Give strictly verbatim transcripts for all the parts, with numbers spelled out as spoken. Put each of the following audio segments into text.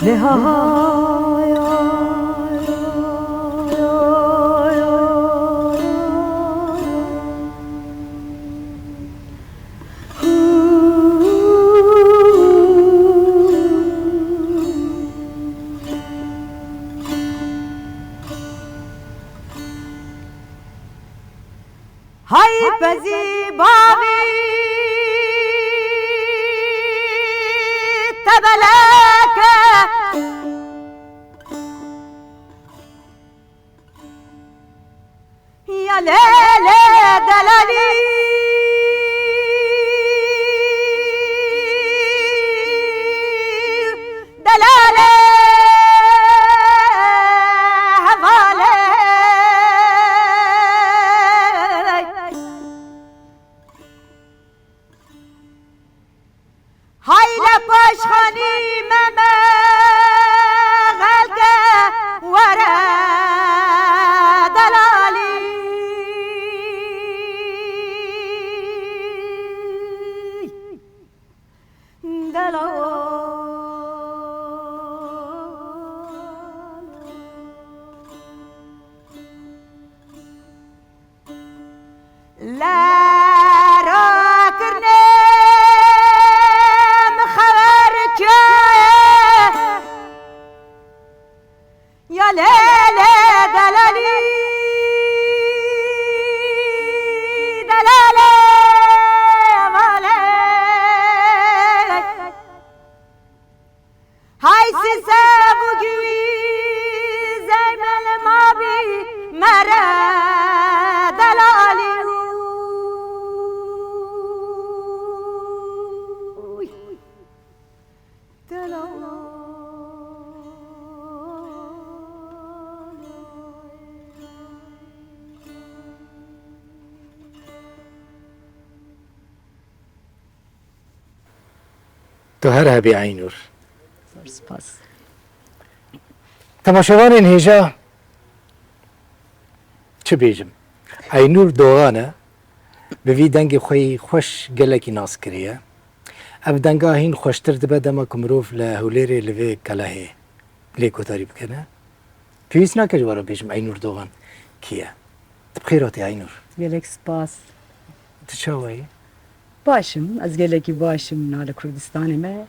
Lê ha Hay pezî bavî tebeleke. Ya lê lê delalî, delalê hevalê. Hay le paşxanî me me xelke were delalî. Delal. Lera kirine min xeber ke ya lê lê delalî, delalê hevalê. Hay sise bû güwî zeymel mabî mere delalî. Uy. Delal. Tu her hebî Eynûr. Zor spas. Temaşevanên hêja, çi bêjim? Eynûr Dogan e, bi vî dengê xwe yî xweş gelekî nas kiriye. Ev denga hîn xweştir dibe dema ku mirov li Hewlêrê li vê kelehê lê guhdarî bikene. Pêwîst nake ji we re bêjim Eynûr Dogan kî ye. Tu bi xêr hatî Eynûr. Gelek spas. Tu çawa yî? Baş im, ez gelekî baş im, niha li Kurdistanê me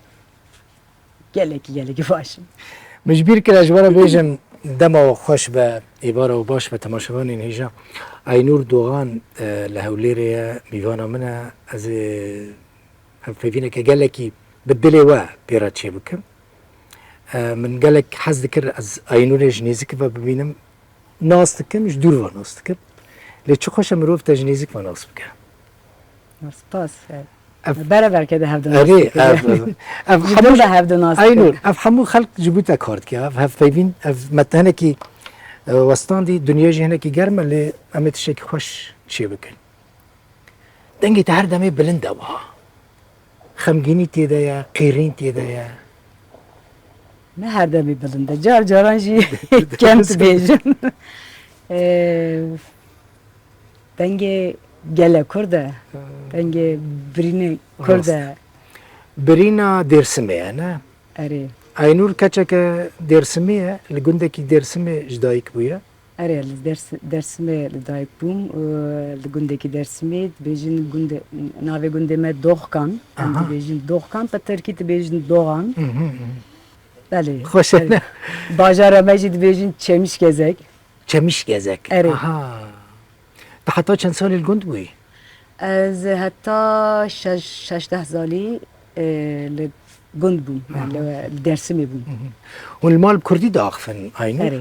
gelekî, gelekî baş im. Min ji bîr kir ez ji we re bêjim dema we xweş be, êvara we baş be, temaşevanên hêja. Eynûr Dogan, e, li Hewlêrê ye, mîvana min e. Ez ê hevpeyvîneke gelekî bi dilê we pê re çêbikim. E, min gelek hez dikir ez Eynûrê ji nêzik ve bibînim. Nas dikim, ji dûr ve nas dikim. Lê çi xweş e mirov te ji nêzik ve nas bike. Spas. Ev Bereverke de hevdu nas Erê, dikim. ev, ev, ev Ji hemû dûr de hevdu nas dikim. Eynûr, ev hemû xelk ji bo te kar dike. Ev hevpeyvîn, ev me te hinekî, e, westandî, dinya jî hinekî germ e, lê em ê tiştekî xweş çê bikin. Dengê te her demê bilind e wiha. Xemgînî tê de ye, qîrîn tê de ye. Ne her demê bilind e. Car caran jî kem dibêjim. Ee, dengê gelê Kurd e. Dengê birînê Kurd Rast. e. Birîna Dêrsimê ye, ne? Erê. Aynur keçeke Dêrsimî ye, li gundekî Dêrsimê ji dayik bûye. Erê, li Ders-, Dersimê li dayik bûm. Û li gundekî Dersimê dibêjin gunde-, navê gundê me Doxkan. Em Aha. dibêjin Doxkan, bi tirkî dibêjin Doğan. Mhm, mhm. Belê. Xweş e. Erê. Bajara me jî dibêjin Çemişgezek. Çemişgezek. Erê. Aha. Tu heta çend salî li gund bûyî? Ez heta şeş, şeş deh salî, e, li gund bûm. Aha. Yani li, li Dersimê bûm. Mhm. Hûn li mal bi kurdî diaxifin, Aynur? Erê.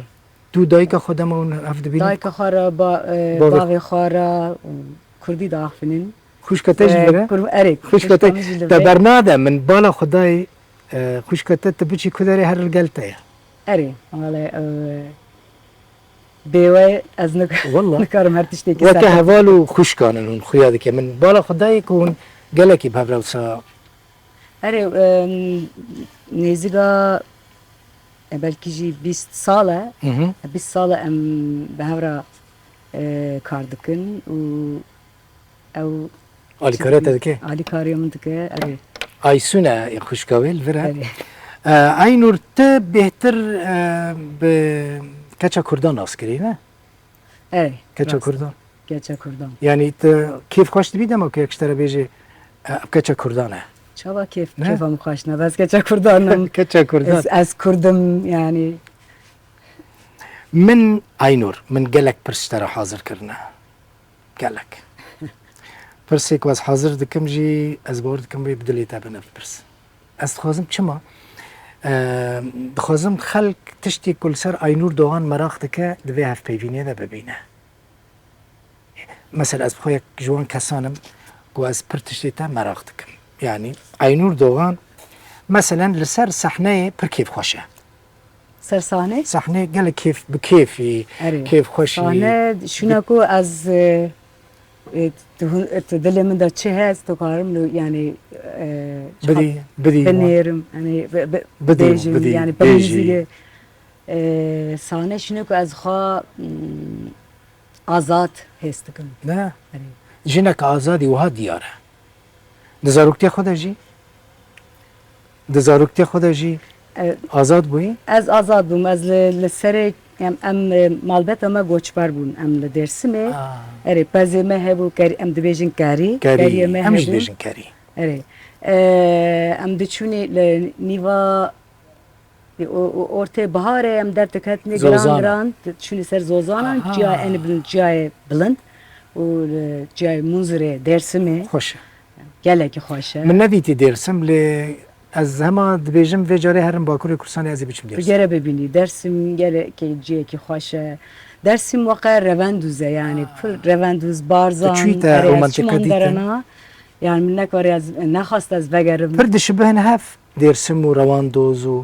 Tu dayika xwe dema hûn hev dibînin? Dayika xwe re, ba-, e, Bavê bavê xwe re û kurdî diaxifinin. Xwişka te jî E, li vir e? kur-, erê, Xwişka xwişka te, min jî li te vir. bernade min bala xwe dayê, e, xwişka te tu biçî ku derê her li gel te ye. Erê, wele, e, bê we ez nik-, Wallah. nikarim her tiştekî Weke serkeftin. heval û xwişkan in hûn xuya dike. Min bala xwe dayê ku hûn gelekî bi hev re wisa Erê, e, nêzîka, e, belkî jî bîst sal e. Hı hı. E, bîst sal e em bi hev re, e, kar dikin û ew Alîkariya te dike? Alîkariya min dike, erê. Aysun e, xwişka wê li vir e. Erê. E, Aynur, tu bêhtir, e, bi keça Kurdan nas kirî, ne? Ey, Keça rast. Kurdan. Keça Kurdan. Yanî tu kêf xweş dibî dema ku yek ji te re bêje, e, ev keça Kurdan e. Çawa kêf, Ne? kêfa min xweş ne, bes keça Kurdan im. Keça Kurdan. Ez, ez Kurd im, yanî. Min, Aynur, min gelek pirs ji te re hazir kirine. Gelek. Pirsê ku ez hazir dikim jî, ez bawer dikim wê bi dilê te bin ev pirs. Ez dixwazim çima? Eee, dixwazim xelk tiştê ku li ser Aynur Doğan meraq dike, di vê hevpeyvînê de bibîne. Mesela ez bi xwe yek ji wan kesan im ku ez pir tiştê te meraq dikim. Yanî Aynur Doğan, meselen, li ser sehneyê pir kêfxweş e. Ser sahnê? Sahnê gelek kêf, bi kêfî, Erê. kêfxweşî. Sahne şûna ku ez, e, e, tu hun-, e, tu dilê min de çi hest, tu karim li, yanî, e, Bidî, bidî. binêrim, yanî, bi, bi, Bidî, bêjim, bidî, yanî, bêjî. bimîzî, e, sahne şûna ku ez xwe, mm, azad hêz dikim. Ne? Erê. Jinek azadî wiha diyar e. Di zaroktiya xwe de jî? Di zaroktiya xwe de jî E, azad bûyî? Ez azad bûm. Ez li, li serê, em, em, e, malbeta me goçber bûn. Em li Dêrsimê. Ah. Erê, pezê me hebû, kerî, em dibêjin kerî. Kerî. Keriyê me Em jî hebû. dibêjin kerî. Erê. E, em diçûnê li nîva, e, o, o, ortê biharê em derdiketinê Zozana. giran giran, diçûnê ser Zozanan, Aha. çiyayê en bilind, çiyayê bilind û li çiyayê Munzurê, Dêrsimê. Xweş e. Gelekî xweş e. Min nedîtî Dêrsim, lê ez hema dibêjim vê carê herim Bakurê Kurdistanê ez ê biçim Tu Dêrsim. gere bibînî. Dêrsim gelekî ciyekî xweş e. Dêrsim weqe Revendûz e, yanî Ah. pir Revendûz, Barzan, Tu çûyî te erê, o ez mentiqa çiman dîtin? derena. Yanî min nekare ez, nexwest ez vegerim. Pir dişibihin hev Dêrsim û Rewandoz û,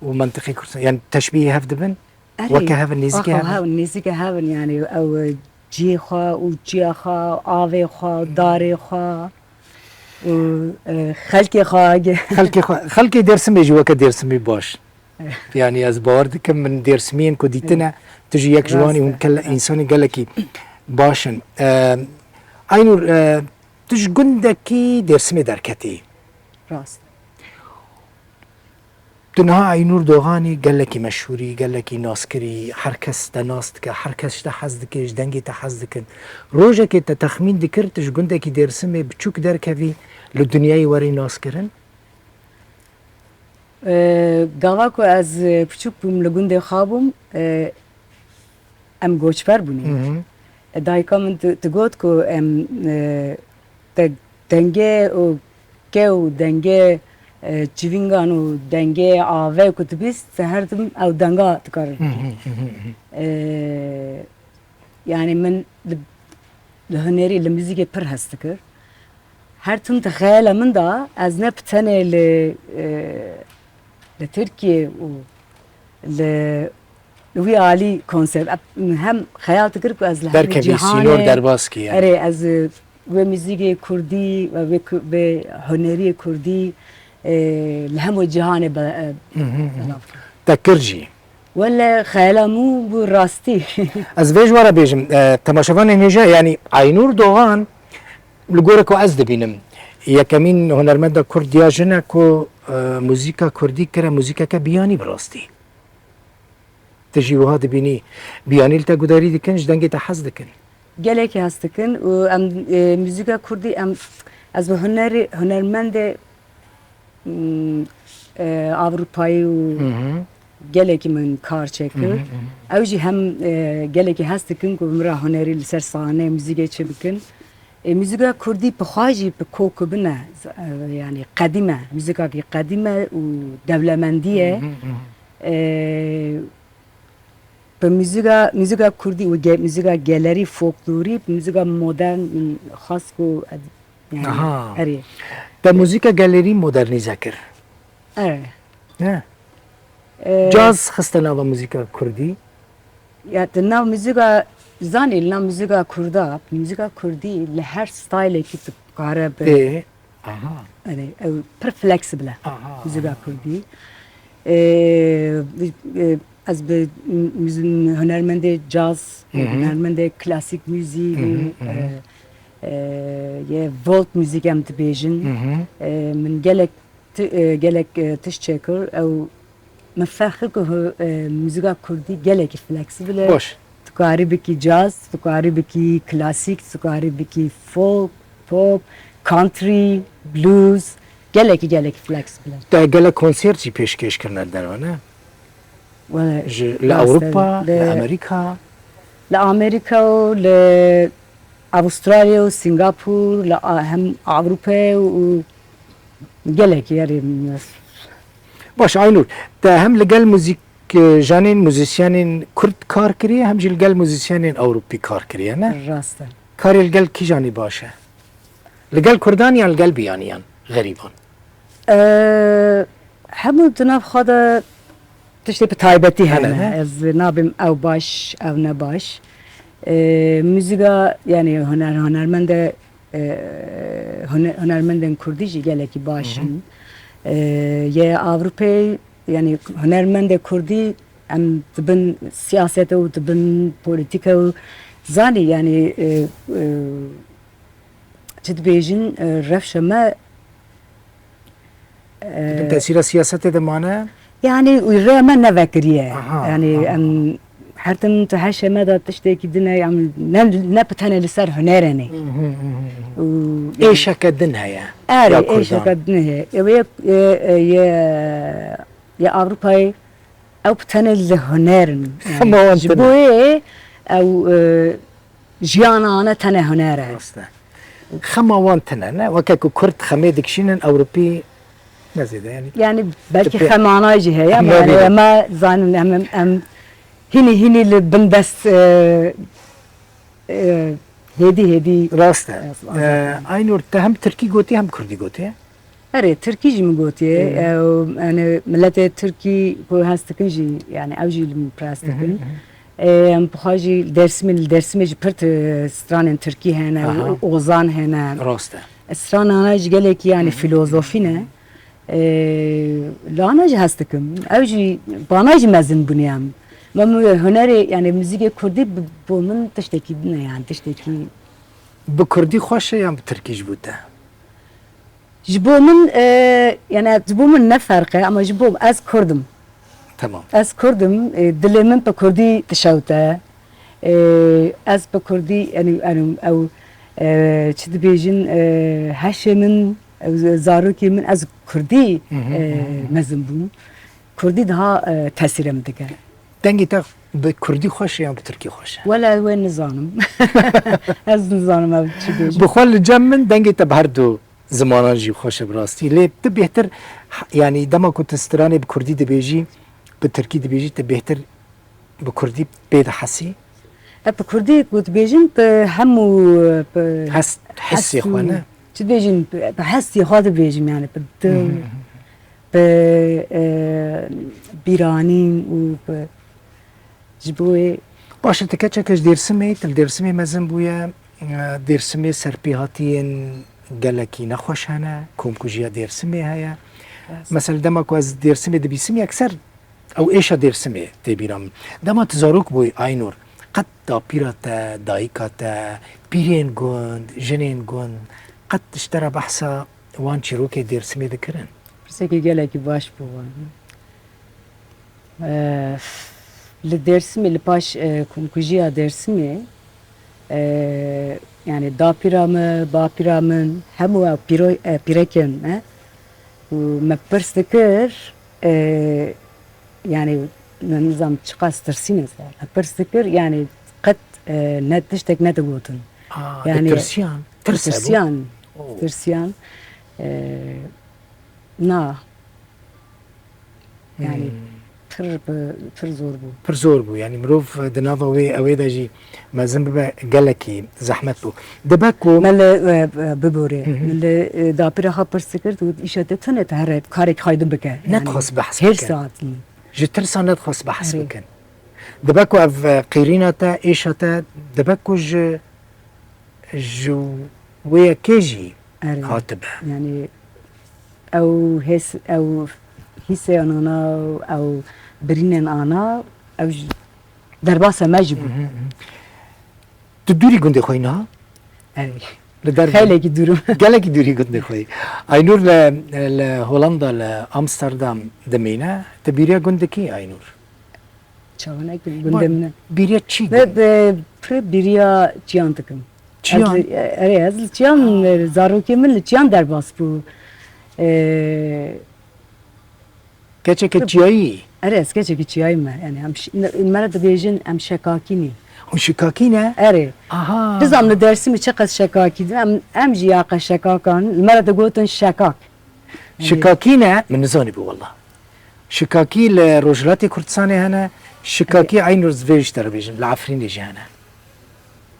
û mentiqê Kurdistan, yanî teşbîhê hev dibin? Erê, Weke hev in, nêzîkê weke hev in? hev in, nêzîkê hev in, yanî ew, e, cihê xwe û çiya xwe, avê xwe, Hmm. darê xwe û, e, xelkê xwe. Xelkê xwe, xelkê Dêrsimê jî weke Dêrsimî baş. Evet. Yanî ez bawer dikim min Dêrsimiyên ku dîtine, Evet. tu jî yek ji wan î Rast e, hûn kele-, rast. însanê gelekî baş in. E, Aynur, e, tu ji gundekî Dêrsimê derketî. Rast. Tu niha Aynur Doğanî gelekî meşhûrî, gelekî naskirî, her kes te nas dike, her kes ji te hez dike, ji dengê te hez dikin. Rojekê te texmîn dikir, tu ji gundekî Dêrsimê biçûk derkevî, li dinyayê werî naskirin? Ee, gava ku ez, e, piçûk bûm, li gundê xwe bûm, e, em goçber bûne. Hı hı. E, dayika min di-, digot ku em, e, de-, dengê û ke û dengê, e, civîngan û dengê avê ku dibîst, te her tim ew denga dikarin. Hı hı, hı hı, hı. E, yanî min li, li hunerî, li muzîkê pir hes dikir. Her tim di xeyala min de ez ne bi tenê li, e, li Tirkiye û li, li wî alî konser, eb-, min hem xeyal dikir ku ez li hemî Derkevî, cîhanê, sînor derbas kî, yani. Erê, ez, e, wê muzîkê kurdî, wê ku-, wê huneriyê kurdî, e, li hemû cîhanê be-, e, Hı hı hı. belav kir. Te kir jî. Wele xeyala min bû rastî. Ez vê ji we re bêjim, e, temaşevanên hêja, yanî Aynur Doğan, li gorî ku ez dibînim, yekemîn hunermenda kurd ya jin e ku, e, muzîka kurdî kire muzîkeke biyanî bi rastî. Tu jî wiha dibînî, biyanî li te gudarî dikin, ji dengê te hez dikin. Gelekî hez dikin û em, e, muzîka kurdî em, ez bi hunerî, hunermendê, m, e, Avrupayî û Hı hı. gelekî min kar çêkir. Hı hı, hı hı. Ew jî hem, e, gelekî hez dikin ku bi min re hunerî li ser sahne muzîkê çi bikin. E, muzîka kurdî bi xwe jî bi kok bine, e, yanî qedîm e. Muzîkakî qedîm e û dewlemendî ye. Hı hı, hı hı. E, Bi muzîka, muzîka kurdî û ge-, muzîka gelerî folklorî, bi muzîka modern, min xwest ku ed-, yanî, Aha. erê. Te muzîka gelerî modernîze kir. Erê. Ne? Ee, Caz xiste nava muzîka kurdî. Ya, di nav muzîka, zanî, li nav muzîka kurda, muzîka kurdî li her stylekî tu kare bi Ê. Aha. Erê, ew pir flexible e. Aha, Muzîka aha. kurdî. Ee, e, ez bi muz-, hunermendê caz, Hı hı. hunermendê klasîk muzîk Hı hı, û, hı hı. e, e, yê volt muzîk em dibêjin. Hı hı. E, min gelek ti-, e, gelek, e, tişt çêkir. Ew, min ferq kir ku, e, muzîka kurdî gelekî flexible ye. Baş. Tu karî bikî jazz, tu karî bikî klasîk, tu karî bikî folk, pop, country, blues. Gelekî, gelekî flexible ye. Te gelek konser jî pêşkêş kirine li derve, ne? Wele, ji, li rast e, Ewropa, li, li Amerîka? Li Amerîka û li Avustralya û Singapur, li a-, hem Ewropayê û gelekî yerê. Baş, Aynur, te hem li gel muzîk, e, janên, muzîsyenên kurd kar kiriye, hem jî li gel muzîsyenên ewropî kar kiriye, ne? Rast e. Karê li gel kîjanî baş e? Li gel kurdan yan li gel biyaniyan, xerîban? E, hemû di nav xwe de tiştê bi taybetî hene, hene, ne? Ez nabêm ew baş, ew ne baş. E, muzîka, yani huner, hunermende, e, hune-, hunermendên kurdî jî gelekî baş in. E, yê Ewropeyê, yani hunermendê kurdî em dibin siyasete û dibin polîtîke û zanî, yani, e, e, çi dibêjin, e, rewşa me, e, di bin tesîra siyasetê de mane? Yani, rêya me nevekiriye. Aha, yani, aha, em her tim tu heşê me de tiştekî din e, em ne, ne bi tenê li ser hunerê ne. Hı hı, hı hı. Û êşeke din heye. Erê, ya kurdan. Êşeke din heye. Ew yê, e, e, yê, yê Ewropayê, ew bi tenê li huner in. Yani, xema wan tune. Ji bo yê ew, e, jiyana ane tenê huner e. Rast e. Xema wan tune, ne? Weke ku kurd xemê dikişînin, Ewropî ne zêde, yani. Yani belkî xemana jî heye, ama yani, nabînin. Em zanin, em, em, em hînî, hînî li bin dest, e, e, hêdî, hêdî. Rast e. E, Aynur, te hem tirkî gotî, hem kurdî gotî. Erê, tirkî jî min gotiye. Hı hı. Ew, yani, miletê tirkî ku hest dikin jî, yani, ew jî li min pirs dikin. Hı hı, hı hı. E, em bi xwe jî Dêrsimê, li Dêrsimê jî pir ti-, stranên tirkî hene, aha, ozan hene. Rast e. Stranana jî gelekî, yani, hı hı, filozofî ne. E, li ana jî hest dikim. Ew jî, bana jî mezin bûne em. Me, me hunerê, yani, muzîkê kurdî bi, bo min tiştekî din e, yani, tiştekî. Bi kurdî xweş e yan bi tirkî ji bo te? Ji bo min, e, yani, ji bo min ne ferq e, ama ji bo ez Kurd im. Tamam. Ez Kurd im, e, dilê min bi Kurdî dişewte. E, ez bi Kurdî, yani, yani, ew, e, çi dibêjin, e, heşê min, ew, zarokê min, ez Kurdî, hı hı, e, hı hı, mezin bûm. Kurdî daha, e, tesîrê min dike. Dengê te bi Kurdî xweş e yan bi Tirkî xweş e? Wele wê nizanim. Ez nizanim ew çi bêjim. Bi xwe li cem min dengê te bi her du zimanan jî xweş e bi rastî. Lê tu bêhtir, yanî dema ku tu stranê bi Kurdî dibêjî, bi Tirkî dibêjî, tu bêhtir bi Kurdî pê dihesî? E, bi Kurdî ku dibêjim, bi hemû, bi hes, hesê xwe, ne? Çi dibêjin, bi, bi hestî xwe dibêjim, yani, bi dil, bi, e, bîranîn û bi, ji bo wê. Baş e, tu keçeke ji Dêrsimê, tu li Dêrsimê mezin bûye, e, Dêrsimê serpêhatiyên gelekî nexweş hene, komkujiya Dêrsimê heye. Rast. Mesela dema ku ez Dêrsimê dibîsim, yekser ew êşa Dêrsimê tê bîra min. Dema tu zarok bûyî Aynur, qet dapîra te, dayika te, pîrên gund, jinên gund, qet ji te re behsa wan çîrokê Dêrsimê dikirin? Pirsekî gelekî baş bû wan. Eee, li Dêrsimê, li paş, eee, komkujiya Dêrsimê, eee, yani dapîra min, bapîra min, hemû ew pîro-, eee, pîrekên me û me pirs dikir, eee, yani, me nizam çiqas tirsîne ser. Me pirs dikir, yani, qet, eee, ne tiştek nedigotin. Aa, yani, ditirsiyan? Tirs hebû? Ditirsiyan. Oo. Ditirsiyan. Eee, na. Yani, hmm, pir bi, pir zor bû. Pir zor bû. Yani, mirov di nava wê, ewê de jî mezin bibe, gelekî zehmet bû. Dibe ku me li, e, e, biborê, hı hı, me li, e, dapîra xwe pirs dikir, digot, "Îşa te tune, te here karek xwe din bike." Ne dixwest behs bike. Her saet. Ji tirsa ne dixwest behs bikin. Dibe ku ev, e, qîrîna te, êşa te, dibe ku ji, ji wê yekê jî hatibe. Yani, ew hês, ew hîsê ana, ew birînên ana, ew jî derbasa me jî bû. Hı hı hı. Tu dûrî gundê xwe yî niha? Erê. Li derve. Xeylekî dûr im. Gelekî dûrî gundê xwe yî. Aynur li, li Holanda, li Amsterdam dimîne. Tu bîriya gundekî, Aynur? Çawanek gundê min e. Bîriya çi? Ve, ve pir bîriya çiyan dikim. Çiyan? Ez li, erê, ez li çiyan, e, zarokê min li çiyan derbas bû. E, Keçeke çiyayî? Erê, ez keçekî çiyayî me. Yani em ş-, ne-, me re dibêjin em şekakî ne. Hûn şikakî ne? Erê. Aha. Nizam li Dêrsimê çiqas şekakî din, em, em jî ya qe şekakan, li me re digotin şekak. Yani şikakî ne? Min nizanîbû wela. Şikakî li Rojhilatê Kurdistanê hene, şikakî Aynur, ez vê jî te re bêjim, li Efrînê jî hene.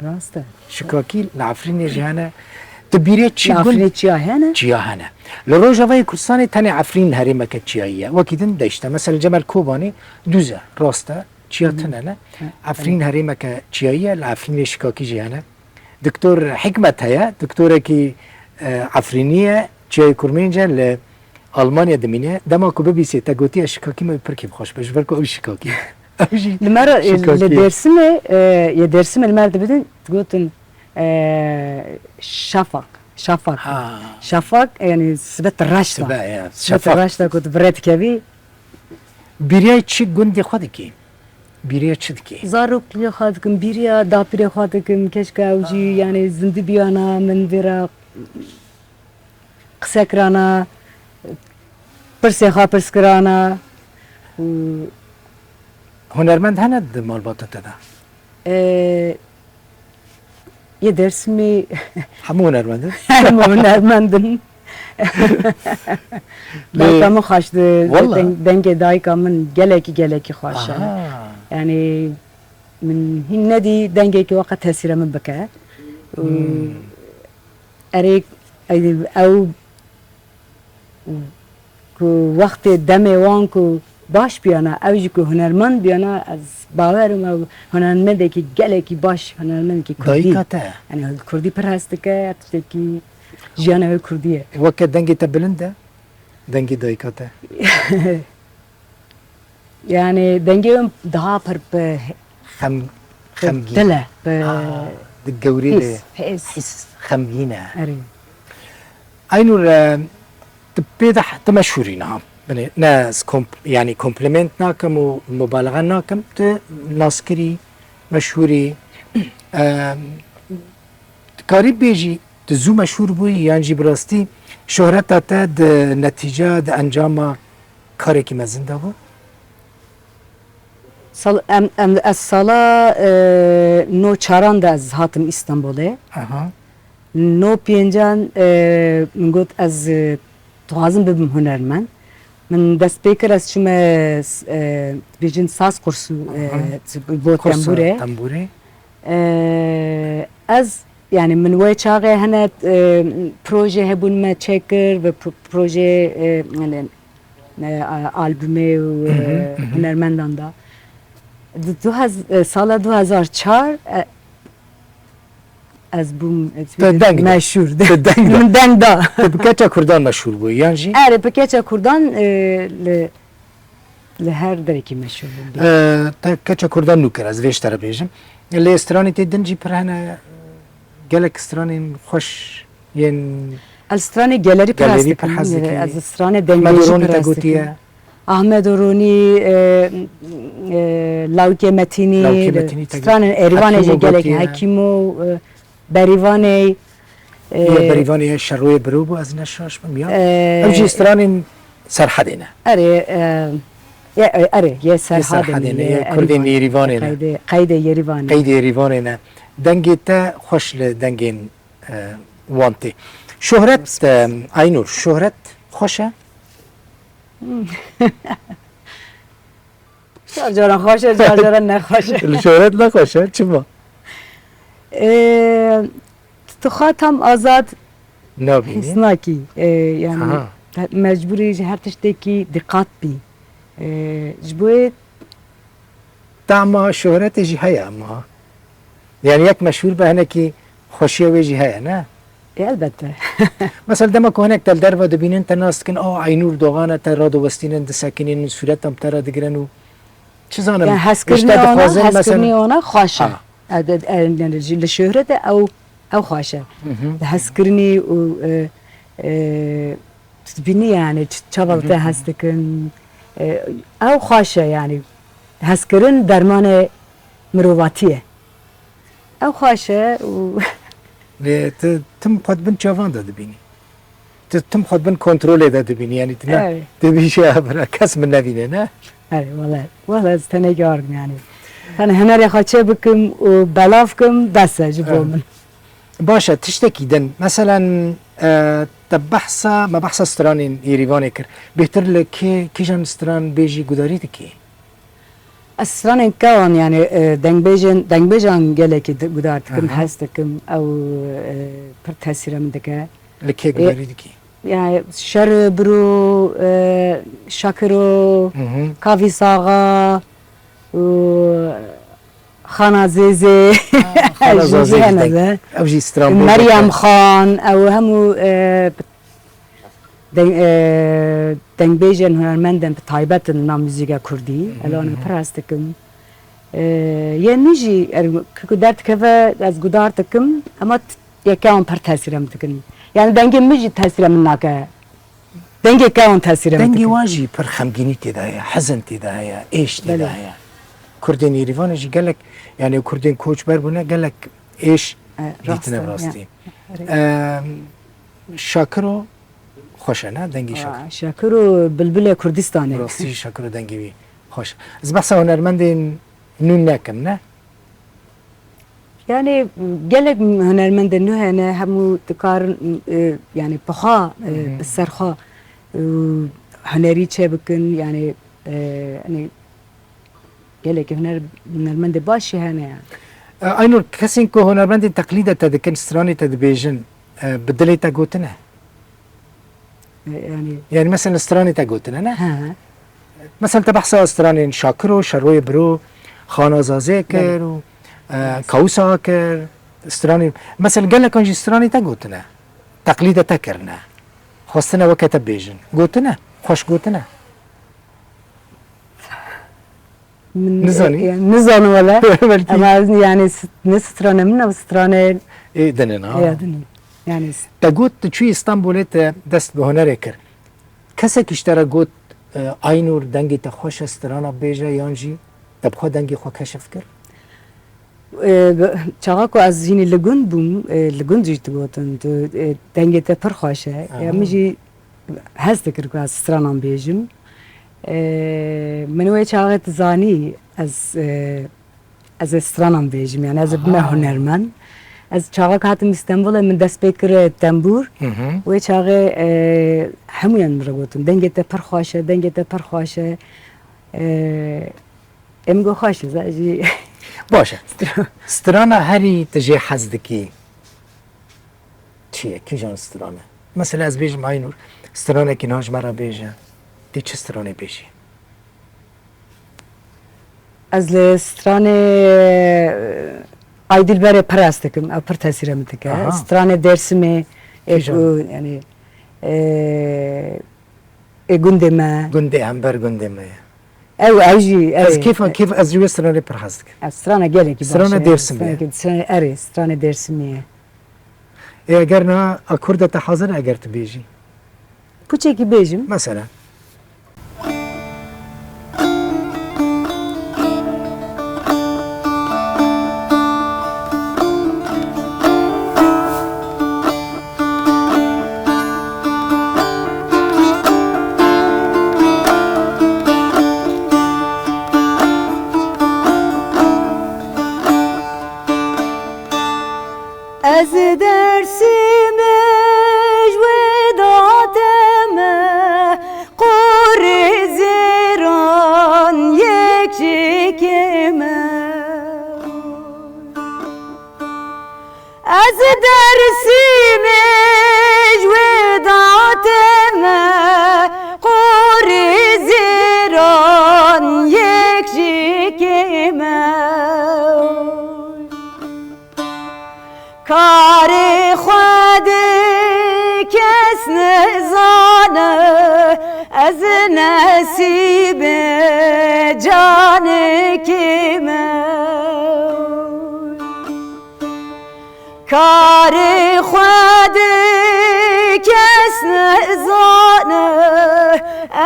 Rast e. Şikakî li Efrînê jî hene. Tu bîrê çi gund? Li Efrînê çiya hene? Çiya hene. Li Rojavayê Kurdistanê tenê Efrîn herêmeke çiyayî ye. Wekî din deşt e. Mesela Cemel Kobanê dûz e, rast e. Çiya tune ne. Efrîn herêmeke çiyayî ye, li Efrînê şikakî jî hene. Doktor Hikmet heye, doktorekî, e, Efrînî ye, çiyayê Kurmênc e, li Almanya dimîne. Dema ku bibîsê, te gotiye şikakî me pir kêfxweş be, ji ber ku ew şikakî. Ew jî şikakî. Li me re, e, li Dêrsimê, e, yê Dêrsimê li me re dibidin, digotin, e, şafak, şafak. Ha. Şafak, yani sibe reşta. Sibe, ya, sibe şafak. Reşta ku tu bi rê dikevî. Bîriya çi gundê xwe dikî? Bîriya çi dikî? Zarokê xwe dikim, bîriya dapîrê xwe dikim, keşke ew jî, ah, yani zindî biyana, min vê re qise kirana, pirsê xwe pirs kirana. Û hunermend hene di malbata te de? E, Yê Dêrsimê hemû hunermend in. Hemû hunermend in. Lê dayika min xweş di, wela, deng-, dengê dayika min gelekî, gelekî xweş e. Aha. Yani min hîn nedî dengekî weke tesîra min bike. Û, hmm, erê, ew Û ku wextê demê wan ku baş biyana, ew jî ku hunermend biyana, ez bawer im ew hunermendekî gelekî baş, hunermendekî kurdî. Dayika te? Yani kurdî pir hez dike, tiştekî jiyana wê kurdî ye. Weke dengê te bilind e, dengê dayika te? Yani dengê wê daha pir bi xem-, bi xemgîn. Dil e, bi, ah, di gewrê de hîs, hîs, hîs, xemgîn e. Erê. Aynur, e, tu pê de, tu meşhûrî niha. Binê, ne ez komp-, yani kompliment nakim û mubalaxe nakim. Tu naskirî, meşhûrî. E, dikarî bêjî, tu zû meşhûr bûyî yan jî bi rastî şohreta te di netîca, di encama karekî mezin de bû? Sal-, em, em, ez sala, e, no çaran de ez hatim Îstanbulê. Aha. No pêncan, e, min got ez, e, dixwazim bibim hunermend. Min dest pê kir, ez çûme, e, dibêjin saz kursû, e, aha, bo kursa tembûrê. Tembûrê. E, ez, yani min wê çaxê hene, e, proje hebûn me çêkir ve pro-, proje, e, yani, e, a-, albumê û, e, hı hı, hı hı, hunermendan da. Du-, du hez-, e, sala du hezar çar, e, ez bûm, e, te deng da, meşhûr. Te deng da. Min deng da. Te bi keça kurdan meşhûr bû, yan jî? Erê, bi keça kurdan, e, li, li her derekî meşhûr bûm. E, te keça kurdan nû kir, ez vê ji te re bêjim. Lê stranê te din jî pir hene, gelek stranên xweş yên. Ez stranê gelerî pir hez dikim. Gelerî pir hez dikî. Ez stranê dengê jî pir hez dikim. Ahmed Orûnî te gotiye. Ahmed Orûnî, e, e, Lawikê Metînî, Lawikê Metînî te stranên Erîvanê jî gelek, Hekîmo gotiye. Hekîmo, e, Berîvanê, e, yê Berîvanê ye Şeroyê Biro bû, ez ne şaş bim ya. E, ew jî stranên Serhedê ne. Erê, e, ye, e, erê, yê Serhedê ne, yê Kurdên Yerîvanê ne. Qeydê, qeydê Yerîvanê. Qeydê Yerîvanê ne. Dengê te xweş li dengên e, wan tê. Şohret, e, Aynur, şohret xweş e? Car caran xweş e, car caran nexweş e. Şohret nexweş e, çima? E, tu xwe tam azad his nakî. E, yani, aha, te-, mecbûrî ji her tiştekî dîqat bî. E, ji bo yê Tama şohretê jî heye ama. Yani yek meşhûr be, hinekî xweşiya wê jî heye, ne? E, elbette. Mesela dema ku hinek te li derve dibînin, te nas dikin, "A, Aynur Doğan e, te radiwestînin, disekinînin, sûretan te re digirin û çi zanim." Yani hezkirinê wana, hezkirinê wana xweş e. Ha. E, de, e, yani, li şohretê ew Ew xweş e. Hezkirinî û, e, e, tu dibînî yani ç-, çawa li te hez dikin. E, ew xweş e yani. Hezkirin dermanê mirovatî ye. Ew xweş e û Lê tu tim xwe di bin çavan de dibînî. Tu tim xwe di bin kontrolê de dibînî. Yani tu ne Evet. dibî şey bira kes min nevîne ne? Erê, wele, wele ez tenê yardim yani. Hani hunerê xwe çê bikim û belav kim, bes e ji bo Evet. min. Baş e, tiştekî din. Meselen, e, te behsa, me behsa stranên Yêrîvanê kir. Bêhtir li kê, kîjan stran bêjî gudarî dikî? Ez stranên kewan, yani, e, dengbêjên, dengbêjan gelekî di-, guhdar dikim, Aha. hez dikim, ew, e, pir tesîre min dike. Li kê E, gudarî dikî? Yani, Şer Biro, e, Şakiro, Hı hı. Kavî Saxa, û Xana Zêzê. Ha, Xana Zazê jî hene de. Ew jî stran bêje Meryem ke. Xan, ew hemû, e, deng-, e, dengbêjên hunermendên bi taybet in na muzîka kurdî. Hı hı, Elan hı hı. pir hez dikim. E, yê min jî, er, ku derdikeve ez guhdar dikim, ema t-, yê kewan pir tesîre min dikin. Yani dengê min jî tesîre min nake. Dengê kewan tesîre min Dengê dikin. wan jî pir xemgînî tê de heye, hezin tê de heye, êş tê de Belê. heye. Kurdên Yêrîvanê jî gelek, yani Kurdên koçber bûne, gelek êş E, rast dîtine e, rastî. ya. Erê. Em, Şakiro xweş e, ne? Dengê Şakiro. Aa, Şakiro bilbilê Kurdistanê. Rastî Şakiro dengê wî xweş. Ez behsa hunermendên nû nekim, ne? Yani gelek hunermendên nû hene, hemû dikarin, e, yani bi xwe, e, Hı hı. bi ser xwe, e, hunerî çêbikin, yani, e, hani gelek huner-, hunermendê baş jî hene yani. E, Aynur, kesên ku hunermendên teqlîde te dikin, stranê te dibêjin, e, bi dilê te gotine? E, yani Yani mesela stranê te gotine, ne? He. Mesela te behsa stranên Şakiro, Şeroyê Biro, Xana Zazê kir Belê. û, e, Kawusa kir, stranê, mesela gelekan jî stranê te gotine, teqlîde te kirine. Xwestine weke te bêjin. Gotine, xweş gotine. Min, Nizanî? e, e, nizanim wele. Belkî. Ama ez yani s-, ne strane min, ne strane Ê, dinin, ha. ya dinin. Yani s- Te got, tu çûyî Stenbolê, te dest bi hunerê kir. Kesekî ji te re got, e, Aynur, dengê te xweş e, strana bêje, yan jî te bi xwe dengê xwe keşif kir? E, bi-, çaxa ku ez hînî li gund bûm, e, li gund jî digotin, tu, e, dengê te pir xweş e. Aha. Ya min jî hez dikir ku ez stranan bêjim. E, min wê çaxê dizanî ez, e, ez ê stranan bêjim, yani ez ê bime Aha. hunermend. Ez çaxa ku hatim Îstanbulê min dest pê kir tembûr. Hı hı. Wê çaxê, e, hemûyan min re gotin, dengê te pir xweş e, dengê te pir xweş e. E, Em got xweş e, ez jî Baş e. Strana herî tu jê hez dikî çi ye? Kîjan strane? Mesela ez bêjim Aynur, stranekî niha ji me re bêje. Tê çi stranê bêjî? Ez li stranê, e, Aydilberê pir hez dikim, ew pir tesîre min dike. Aha. Stranê Dêrsimê, e, Kîjan? ku, yani, e, Ê gundê me. Gundê hember gundê me ye. Ew, ew jî, Ez ew. kêfa kêf, ez ji wê stranê pir hez dikim. Ev strana gelekî baş Strana e. Dêrsimê ye. Stranekî, strana, erê, stranê Dêrsimê ye. Ê, eger niha akorda te hazir e, eger tu bêjî. Kuçekî bêjim. Mesela. Ez Dêrsimê ji wê datê me, qorê zêran yek ji kêm e. Ez Dêrsimê ji wê datê me, qorê zêran yek ji kêm e. Karê Xwedê kes nizane, ez nesîbê canê kêm e. Karê Xwedê kes nezane,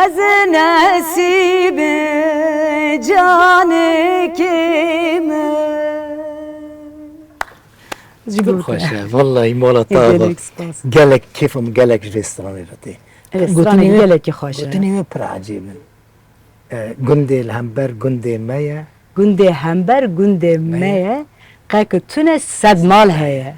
ez nesîbê canekê me. Pir xweş e. Wellahî mala te ava. Gelek spas. Gelek kêfa min gelek ji vê stranê re tê. Evet, gotinê stranê wê, gelekî xweş e. Gotinê wê pir ecêb in. E, gundê li hember gundê me ye. Gundê hember gundê me ye. Qe ku tune sed mal heye.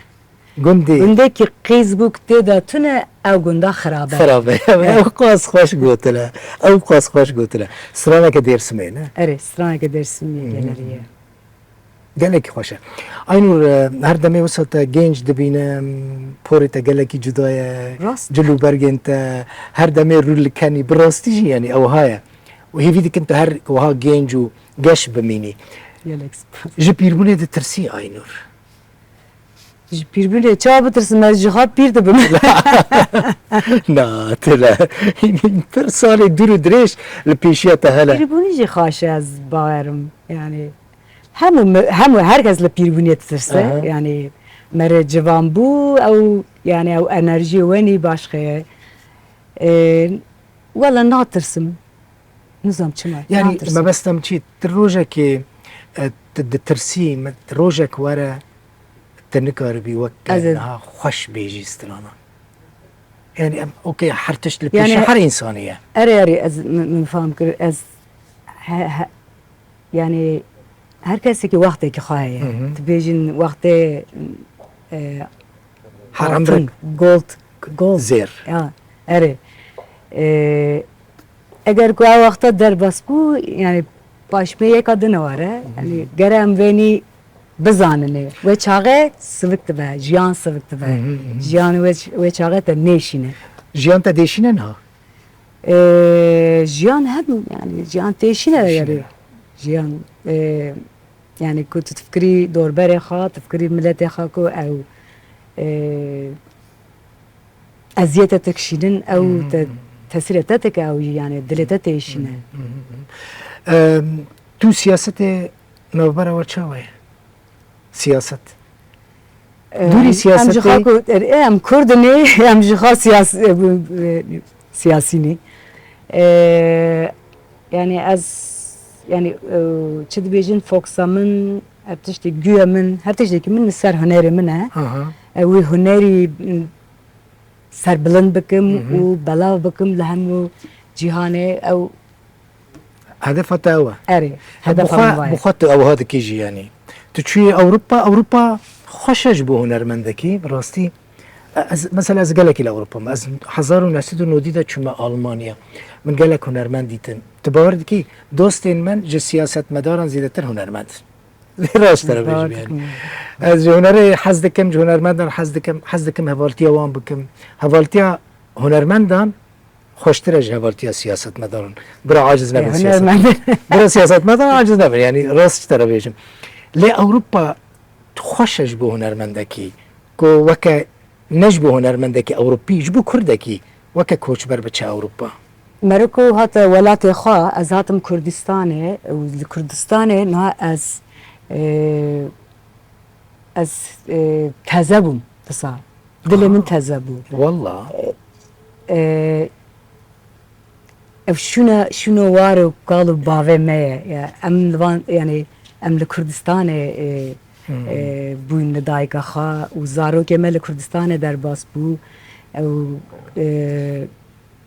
Gundê. Gundekî qîz bûk tê de tune ew gunda xirabe. Xirabe. Ew qas xweş gotine. Ew qas xweş gotine. Straneke Dêrsimê ne? Erê, straneke Dêrsimê geleriye. Gelekî xweş e. Aynur, e, her demê wisa te genç dibîne, porê te gelekî cuda ye, Rast. Cil û bergên te, her demê rû li kenî. Bi rastî jî, yanî, ew ha ye. Û hêvî dikin tu her wiha genc û geş bimînî. Gelek spas. Ji pîrbûnê ditirsî, Aynur? Ji pîrbûnê çawa bitirsim, ez ji xwe pîr dibim. Na, têle. Pir salê dûr û dirêj li pêşiya te hene. Pîrbûnî jî xaş e, ez bawerim. Yani hemû, hemû her kes li pîrbûnê ditirse. Aha. Yani mere civan bû, ew, yani ew enerjiyê wenî başqe ye. Ee, wela natirsim. Nizam çima. Yani natirsim. Mebesta min çi? Ti rojekê, e, ti ditirsî, me, rojek were, ti nikaribî wek niha xweş bêjî strana. Yani em, okey, her tişt li pêşiya her însanî ye. Erê, erê, ez, min, min fam kir, ez, he, he, yani her kesekî wextekî xwe heye. Hı hı. Dibêjin wextê, e, Haram altın, bırak. Gold, gold. Zêr. Ya, erê. E, eger ku ew wexta derbas bû, yani paşmê yeka din were, yani gere em vênî bizaninê. Wê çaxê sivik dibe, jiyan sivik dibe. Hı hı, hı hı. Jiyan wê, wê çaxê te nêşîne. Jiyan te dêşîne niha? E, jiyan hem, yani jiyan têşîne. Têşîne. Yani. Jiyan, e, yani ku tu difikirî dorberê xwe, tu difikirî miletê xwe ku ew, e, eziyete te kişînin, ew te, tesîrê te teke ew, yani dilê te têşîne. Em, tu siyasetê navbera we çawa ye? Siyaset. Em, dûrî em ji siyasetê xwe ku, em Kurd in ê, em ji xwe siyas-, e, bu, e, siyasî nî. E, yani ez, yani, e, çi dibêjin, fokusa min, ev tiştê, guya min, her tiştekî min li ser hunerê min e. Aha. E, wî hunerî, m, serbilind bikim, hı hı, û belav bikim li hemû cîhanê ew. Hedefa te ew e? Erê, hedefa min va ye. Bi xwe tu ew ha dikî jî, yanî. Tu çûyî Ewropa, Ewropa xweş e ji bo hunermendekî, bi rastî. E, ez, mesela ez gelekî li Ewropa me. Ez hezar û neh sed û nodî de çûme Almanya. Min gelek hunermend dîtin. Tu bawer dikî, dostên min ji siyasetmedaran zêdetir hunermend in. Vê raşt te re bêjim yani. Ez ji hunerê hez dikim, ji hunermendan hez dikim, hez dikim hevaltiya wan bikim. Hevaltiya hunermendan xweştir e ji hevaltiya siyasetmedaran. Bira aciz nebin siyaset. Bira siyasetmedaran aciz nebin. Yani rast ji te re bêjim. Lê Ewropa xweş e ji bo hunermendekî. Ku weke ne ji bo hunermendekî Ewropî, ji bo Kurdekî weke koçber biçe Ewropa. Mero ku hate welatê xwe, ez hatim Kurdistanê û li Kurdistanê niha ez, e, ez, e, teze bûm disa. Dilê min teze bû. Walla. E, e, Ev şûna, şûno war û kal û bavê me ye. Ya, em li van, yani, em li Kurdistanê, e, e, bûyn li dayika xwe û zarokê me li Kurdistanê derbas bû. Ew, e,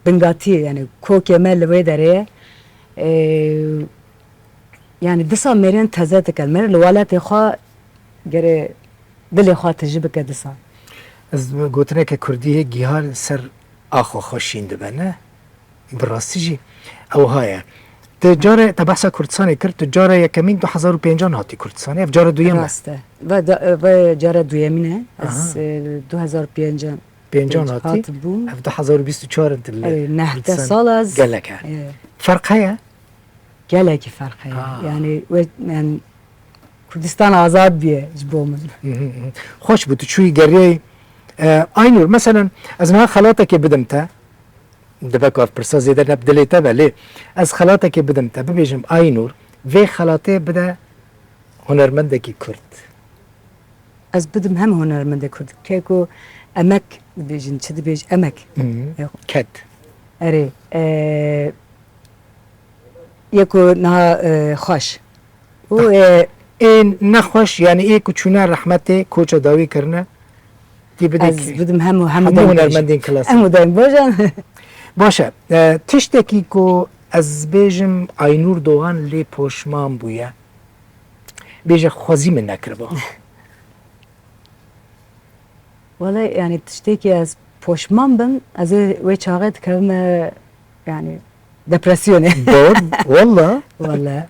bingatiyê, yani, kokê me li wê derê ye. E, yani, disa mêrên teze dike. Mêr li welatê xwe gere dilê xwe tijî bike disa. Ez gotineke kurdî hê giha li ser axa xwe şîn dibe, ne? Bi rastî jî ew ha ye. Te care, te behsa Kurdistanê kir, tu cara yekemîn du hezar û pêncan hatî Kurdistanê, ev cara duyem e. Rast e. Ve da, ve cara duyemîn e. Ez, aha, e, du hezar pêncan, pêncan hatî. Hatibûm. Ev du hezar û bîst û çar in tu li Kurdistanê. Erê, neh sal ez. Gelek e. E. Ferq heye? Gelekî ferq heye. Ha. Yani, we, yani, Kurdistan azad bûye ji bo min. Hı hı hı. Xweş bû, tu çûyî geriyayî. E, Aynur, meselen, ez niha xelatekê bidim te, dibe ku ev pirsa zêde ne bi dilê te be, lê ez xelatekê bidim te, bibêjim, Aynur, vê xelatê bide hunermendekî Kurd. Ez bidim hem hunermendê Kurd. Keko emek dibêjin, çi dibêj? Emek. Hı. Yok. Ket. Erê. E, yeko niha e, xweş. Û e, Ê nexweş, yani ê ku çûne rehmetê, koça dawî kirine, tî bidê ez ki bidim hemû hemû hemû dayim hunermendên klasîk. Hemû dayim bojan. Baş e. E, tiştekî ku ez bêjim Aynûr Doğan lê poşman bûye. Bêje xwezî min nekiriba. Wele yani tiştekî ez poşman bim, ez ê wê çaxê dikevime yani depresyonê. Doğru. Valla. Wele.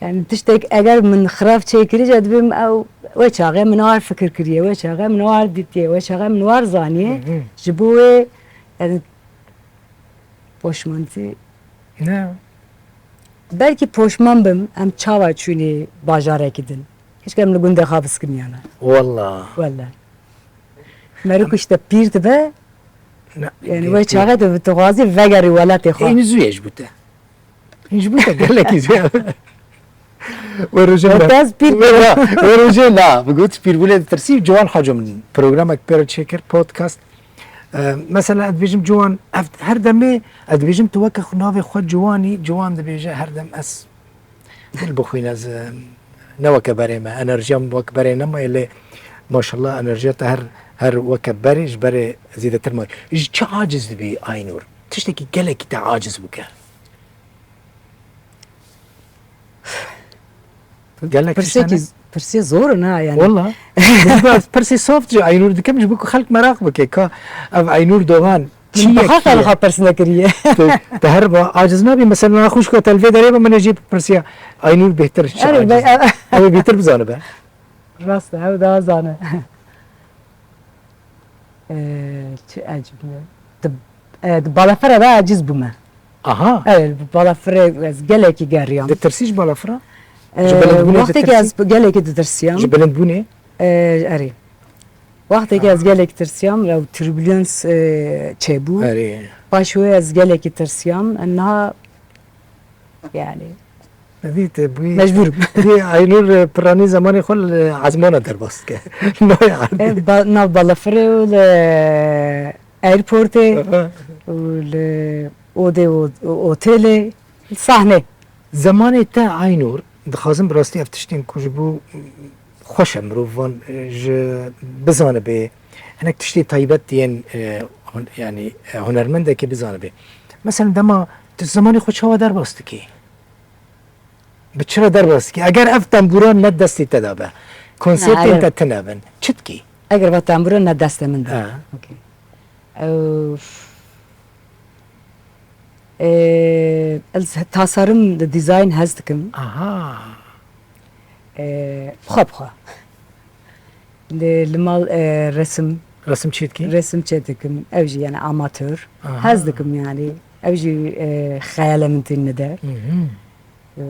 Yani tiştek eger min xirab çêkirî, ez dibêm ew wê çaxê min war fikir kiriye, wê çaxê min war dîtiye, wê çaxê min war zaniye. Ji bo wê yani poşmantî. Ne. Belkî poşman bim, em çawa çûnî bajarekî din. Hişke em li gundê xwe biskimiyane. Valla. Wele. Meriku işte pîr dibe, Ne. yani wê çaxê de tu dixwazî vegerî welatê xwe. Ên zû ye ji bo te. Ên ji bo te gelekî zû ye. We rojê Wê me. te ez pîr We ra-, we rojê na. Bi got pîrbûlê ditirsî. Ciwan Haco min programek pê re çêkir, podcast. E, mesela ez dibêjim Ciwan, ev her demê ez dibêjim tu weke xwe navê xwe Ciwanî, Ciwan dibêje her dem ez dil bixwîne ez, e, ne weke berê me, enerjiya min wek berê nemaye lê maşallah enerjiya te her, her weke berê ji berê zêdetir maye. Ji çi aciz dibî Aynûr? Tiştekî gelekî te aciz bike. Gelek Pirsê tiştane. Pirsê zor in ha yani. Wala. Pirsê soft ji Aynûr dikim ji bo ku xelk meraq bike ka ev Aynûr Doğan çi Min yek bixa ye? Xwe pirsine kiriye. Te, te her ba aciz nabî, mesela na xwişka te li vê derê be min ê jê bipirsiya Aynûr bêhtir çi Erê, aciz? be- Ew ê bêhtir bizanibe. Rast e, ew daha zane. Ee, çi ecib me. Di, e, di balafira da aciz bûme. Aha. Evet, bu balafirê ez gelekî geriyam. Ditirsî ji balafira? Ee, Ji bilindbûnê Wextê ki ditirsî? ez gelekî ditirsiyam. Ji bilindbûnê? Ee, erê. Wextê ki ez gelekî tirsiyam, ew turbulence e, çêbû. Erê. Paş wê ez gelekî tirsiyam. Niha yani Dî te bûyî. Mecbûr im. Dî Aynûr, e, piranî zemanê xwe li ezmana derbas dike. Nayê erdê. E, ba, nav balafirê û li airportê û li odê û otêlê, sahnê. Zemanê te Aynûr, dixwazim bi rastî ev tiştên ku ji bo xweş e mirov van, e, ji bizanibe, hinek tiştê taybet yên, e, hon-, yanî, e, hunermendekê bizanibe. Mesela dema tu zemanê xwe çawa derbas dikî? Bi çi re derbas dikî? Eger ev tembûran ne destê te de be, konsertên eger te tune bin, çi dikî? Eger va tembûra ne destê min de. Ha. Okey. Ew, e, ez tasarım de dizayn hez dikim. Aha. E, xwe bi xwe. Li, li mal e, resim, Resim çê dikî? Resim çê dikim. Ew jî yani amatör. Aha. Hez dikim yani. Ew jî e, xeyalê min tîne de. Hı hı. E,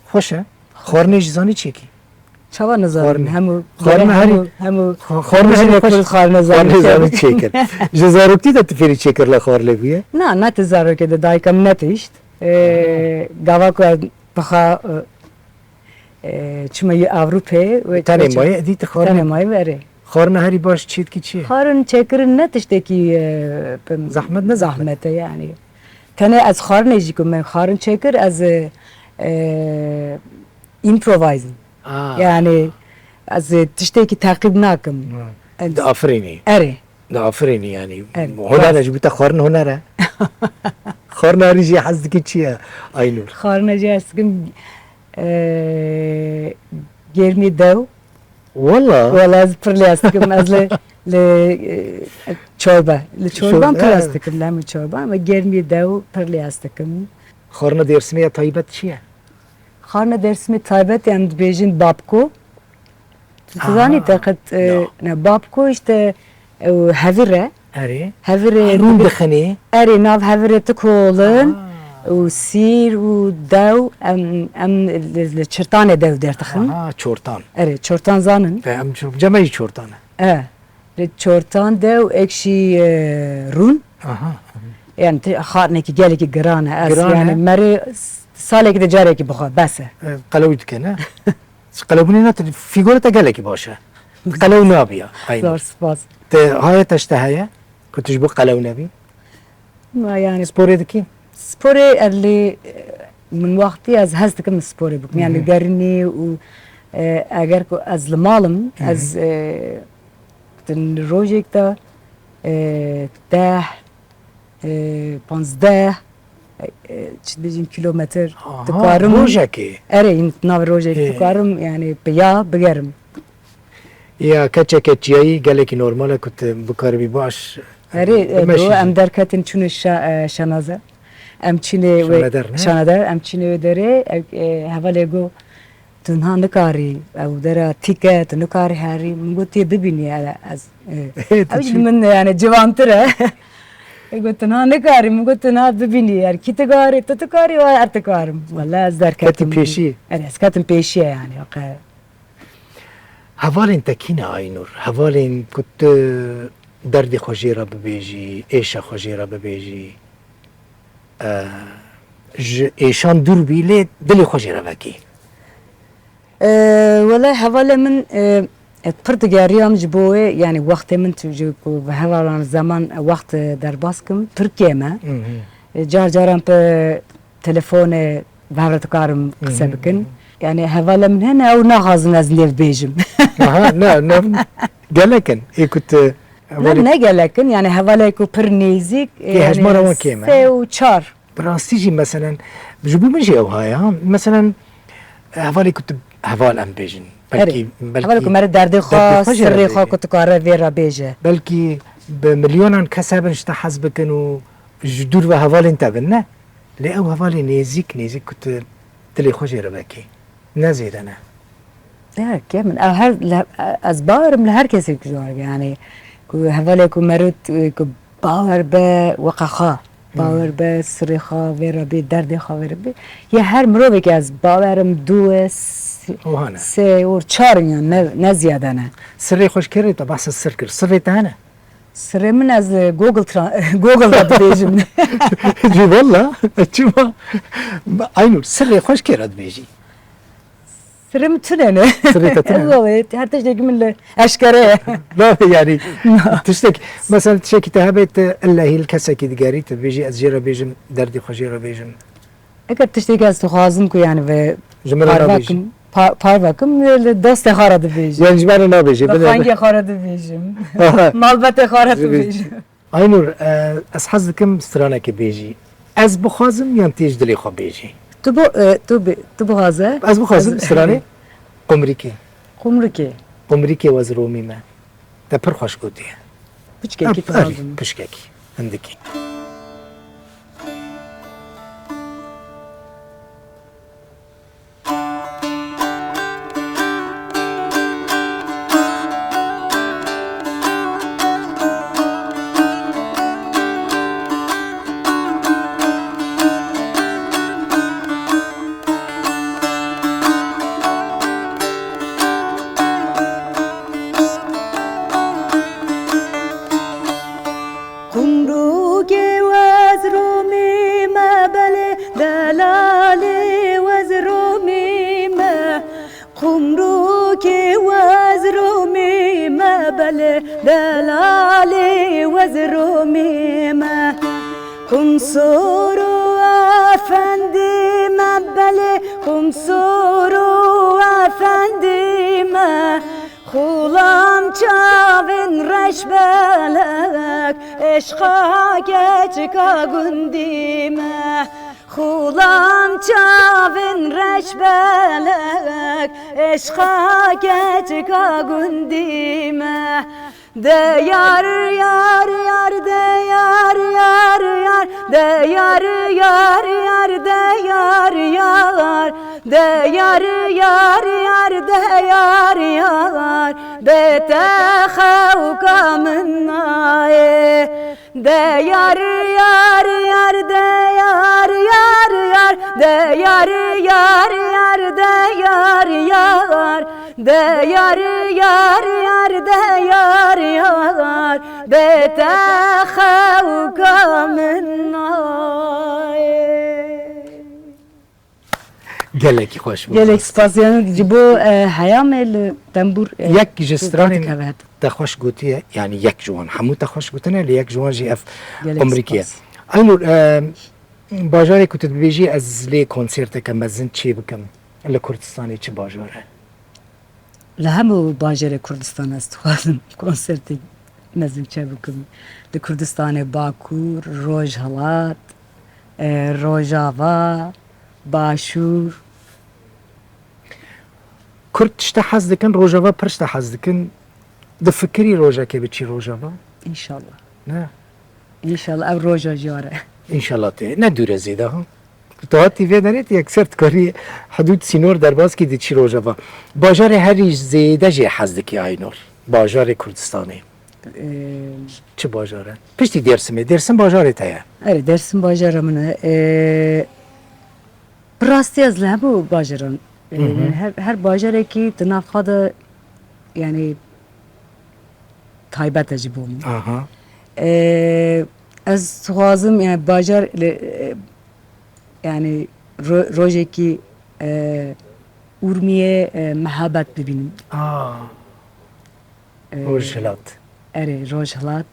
Xweş e. Xwarinê jî zanî çêkî? Çawa nizanim? Xwarinê. Hemû Xwarinê herî- hemû hemû Xwarinê herî hemû xweş. Kurd xwarinê zanî. Xwarinê zanî çêkir. Ji zaroktî de tu fêrî çêkir le xwarinê bûye? Na, ne tu zarokê de dayika min netihişt. Ee, gava ku ez bixa e, e, çima yê Ewropê. Tenê mayê, dî tu xwarinê- Tenê mayê verê. Xwarina herî baş çê dikî çi ye? Xwarin çêkirin ne tiştekî e, pim- Zehmet ne zehmet? Zehmet e yani. Tenê ez xwarinê jî ku me xwarin çêkir ez e, e, improvising. Aa. Yani ez e, tiştekî teqîb nakim. Ha. Ez- Diafirînî. Erê. Diafirînî yani. Evet, Huner e rast. Ji bo te xwarin huner e. Xwarina herî jî hez dikî çi ye? Aynûr. Xwarina jî ez dikim e, germî dew. Wala. Wala ez pir lê ez dikim ez li, li e, çorba. Li çorban Çorba, pir ez evet. Dikim, lemû çorban ve germî dew pir lê ez dikim. Xwarina Dêrsimê ya taybet çi ye? Xwarina Dêrsimê taybet yani dibêjin babko. Tu Aha. Zanî te qet e, Ya. Ne, babko işte e, hevir e. Erê. Hevir e. Rûn dixinê. Erê nav hevir e tu kolin. Aa. Û sîr û dew em em li, li çirtanê dew derdixin. Aha, çortan. Erê çortan zanin. Ve em çor-, cemeyî çortan e. E, li çortan dew ekşî e, rûn. Aha. Yani te- xarinekî gelekî giran e. Ez Giran e. Yani merê s- salekî de carekî bixwe bes e. E, qelewî dike ne? Qelewbûnê ne, tu fîgora te gelekî baş e. Qelew nabiya. Aynen. Zor spas. Te haya te ji te heye ku tu ji bo qelew nebî? Ma yani Sporê dikî? Sporê ez lê, e, min wextî ez hez dikim sporê bikim. Yani Hı hı. gerinî û, e, eger ku ez li mal im, Hı hı. ez, e, di rojek de, e, deh, e, panzdeh, e, çi dibêjin kilometr Aha, dikarim. rojekê? Erê, in navê rojek Ê. dikarim, yani piya bigerim. Ya keçeke çiyayî gelekî normal e ku tu bikaribî baş Erê, e, bimeşî do, jî. em derketin çûne şa-, e, şanaze. Em çînê wê Şaneder, ne? şaneder, em çînê wê derê, e, e, hevalê go, tu niha nikarî, ew dera tîk e, tu nikarî herî. Min got, tê bibînî, e, ez, e, Ê, tu ew jî çî? min, yani, ciwantir e. E, got, tu niha nikarî, min got, tu niha bibînî, her kî tu karî, tu tu karî, wa her tu karim. Wala ez derketim. Ketim pêşî. Erê, ez ketim pêşiye, yani, waqe. Hevalên te kî ne Aynur? Hevalên ku tu derdê xwe jê re bibêjî, êşa xwe jê re bibêjî, e, ji êşan dûr bî, lê dilê xwe jê re vekî. E, wele hevalê min, e, e, pir digeriyam ji bo wê, yani wextê min tu ji ku bi hevalan zeman, e, wext, e, derbas kim, pir kêm e. Hı hı. E, car caran pe telefonê bi hev re dikarim qise Hı hı. bikin. Yani hevalê min hene, ew naxwazin ez nêv bêjim. Aha, ne, ne, gelek in. Ê ku tu Ne, hevalê ne gelek in, yani hevalê ku pir nêzîk, Kê yani hejmara wan kêm e? sê û çar. Bi rastî jî, meselen, ji bo min jî ew haya, ha. Meselen, hevalê ku tu heval em bêjin. Belkî, Erê, belkî hevalê ku mere derdê xwe, derdê xwe jê re sirrê xwe bêjin. ku tu kare vê re bêje. Belkî bi milyonan kes hebin ji te hez bikin û ji dûr ve hevalên te bin, ne? Lê ew hevalê nêzîk, nêzîk ku tu dilê xwe jê re vekî, ne zêde ne. Ya, kêm in. Ew her, li, ez bawerim li her kesê ku zor, yani, ku hevalê ku merût, ku bawer be weqa xwe, Hmm. bawer be sirê xwe vê re bê, derdê xwe vê re bê. Ya her mirovekî ez bawerim du, s-, Oha ne. sê û çar in, yani, ne, ne ziyade ne. Sirê xwe ji kê re te behsa sir kir? Sirê te hene? Sirê min ez, e, Google Tra-, Google re dibêjim. Ji valla, çima? Aynur, sirê xwe ji kê re dibêjî? Sirê min tune ne. Sirê te tune ne. Wallahî, her tiştekî min li eşkere ye. Navê yani, Na. tiştek, mesela tiştekî te hebe, tu illehî li kesekî digerî, tu dibêjî, ez jê re bêjim, derdî xwe jê re bêjim. Eger tiştekî ez dixwazim ku yani ve Ji min re parve nabêjî. kim, pa-, parve kim, li dostê xwe re dibêjim. Yani ji min re nabêjî, Li bine. xwengê xwe re dibêjim. Aha. Malbetê xwe re Dibê-, dibêjim. Aynur, e, ez hez dikim stranekê bêjî. Ez bixwazim yan tê ji dilê xwe bêjî? Tu bo-, e, tu bi-, tu bixwaze? Ez bixwazim Ez stranê Qumrikê. Qumrikê. Qumrikê wez romî me. Te pir xweş gotiye. Piçkekî Ep, tu erê, lazim. piçkekî. Hindikî. Qumrûkê wez rûmî me, belê delalê wez rûmî me. Qumrûkê wez rûmî me, belê delalê wez rûmî me. Qumsor û efendî me, belê qumsor û efendî me. Xulam çavên reş belek, eşqa keçika gundî me. Xulam çavên reş belek, eşqa keçika gundî me. De yar, yar, yar, de yar, yar, yar, de yar, yar, yar, de yar, yar, de yar, yar, yar, de yar, yar, de te xewka min nayê. De yar, yar, yar, de yar, yar, yar, de yar, yar, yar, de yar, yar, de yar, yar, yar, de yar, yar, de te xewka min nayê. Gelekî xweş bû. Gelek spas, yani ji bo e, heyamê li tembûr e, Yek ji stranên dikeve het. Te xweş gotiye, yani yek ji wan. Hemû te xweş gotine, lê yek ji wan jî ev Gelek Umrikî ye. spas. Aynur, e, bajarê ku tu dibêjî ez lê konserteke mezin çê bikim, li Kurdistanê çi bajar e? Li hemû bajarê Kurdistan ez dixwazim konsertê mezin çê bikim. Li Kurdistanê Bakur, Rojhilat, e, Rojava, Başûr. Kurd tişte hez dikin, Rojava pir tişte hez dikin. Difikirî rojekê biçî Rojava? İnşallah. Ne? İnşallah ev roja jî were. İnşallah tê. Ne dûr e zêde ha. Tu hatî vê derê tu yekser dikarî hudûd sînor derbas kî diçî Rojava. Bajarê herî zêde jê hez dikî Aynur. Bajarê Kurdistanê. Ee, Çi bajar e? Piştî Dêrsimê. Dêrsim bajarê te ye. Erê, Dersim bajara min e. Ee, bi rastî ez li hemû bajaran, e, Hı hı. yani her, her bajarekî di nav xwe de yani taybet e ji bo min. Aha. Ee, ez dixwazim yani bajar li, e, yani ro- rojekî e, Urmiyê e, mehabet bibînim. Aa. Ee, Rojhilat. Erê, Rojhilat.